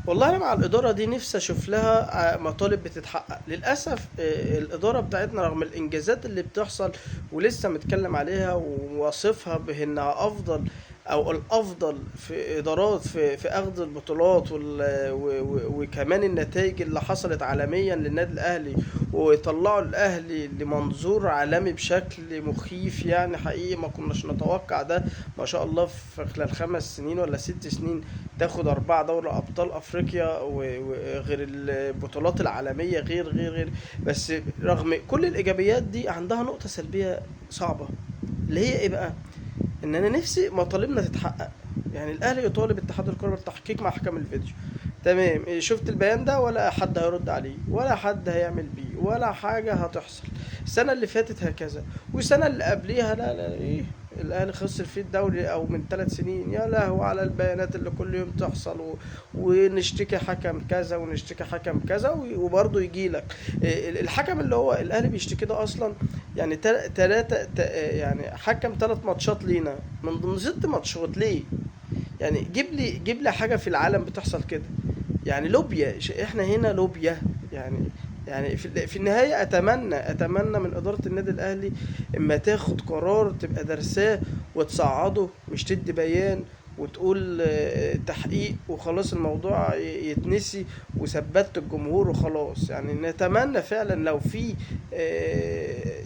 والله انا مع الادارة دي نفسي اشوف لها مطالب بتتحقق. للاسف الادارة بتاعتنا رغم الانجازات اللي بتحصل ولسه متكلم عليها وواصفها بانها افضل او الافضل في ادارات في اخذ البطولات وكمان النتائج اللي حصلت عالميا للنادي الاهلي، وطلعوا الاهلي لمنظور عالمي بشكل مخيف، يعني حقيقي ما كناش نتوقع ده. ما شاء الله في خلال 5 سنين ولا 6 سنين تاخد 4 دوري أبطال أفريقيا وغير البطولات العالمية، غير غير غير. بس رغم كل الإيجابيات دي عندها نقطة سلبية صعبة، اللي هي إيه بقى؟ إن أنا نفسي مطالبنا تتحقق. يعني الأهلي يطالب اتحاد الكرة بالتحقيق مع حكم الفيديو، تمام؟ إيه، شفت البيان ده؟ ولا حد هيرد عليه ولا حد هيعمل بيه ولا حاجة هتحصل. السنة اللي فاتت هكذا، والسنة اللي قبليها لا لا ايه، الاهلي خسر فيه الدوري او من 3 سنين، يا لهو على البيانات اللي كل يوم تحصل ونشتكي حكم كذا ونشتكي حكم كذا، وبرضه يجي لك الحكم اللي هو الاهلي بيشتكي ده اصلا، يعني تلاتة يعني حكم 3 ماتشات لينا من ضمن 6 ماتشات ليه؟ يعني جيب لي جيب لي حاجة في العالم بتحصل كده. يعني لوبيا، احنا هنا لوبيا. يعني يعني في النهاية أتمنى من إدارة النادي الأهلي إما تاخد قرار تبقى درساه وتصعده، مش تدي بيان وتقول تحقيق وخلاص الموضوع يتنسي وثبت الجمهور وخلاص. يعني نتمنى فعلا لو في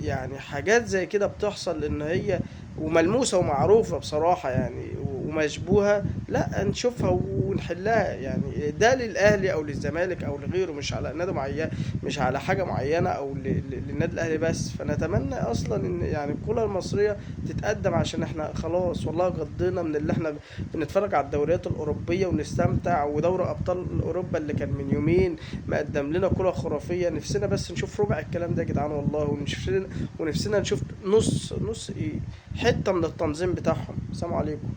يعني حاجات زي كده بتحصل ان هي وملموسة ومعروفة بصراحة يعني ومشبوهة، لا نشوفها ونحلها. يعني ده للاهلي او للزمالك او لغيره، مش على نادي معين، مش على حاجة معينة او للنادي الاهلي بس. فنتمنى اصلا ان يعني الكره المصرية تتقدم، عشان احنا خلاص والله غضينا من اللي احنا بنتفرج على الدوريات الاوروبية ونستمتع، ودوري ابطال اوروبا اللي كان من يومين مقدم لنا كره خرافيه. نفسنا بس نشوف ربع الكلام ده يا جدعان والله، ونفسنا نشوف نص نص ايه، حتة من التنظيم بتاعهم. سلام عليكم.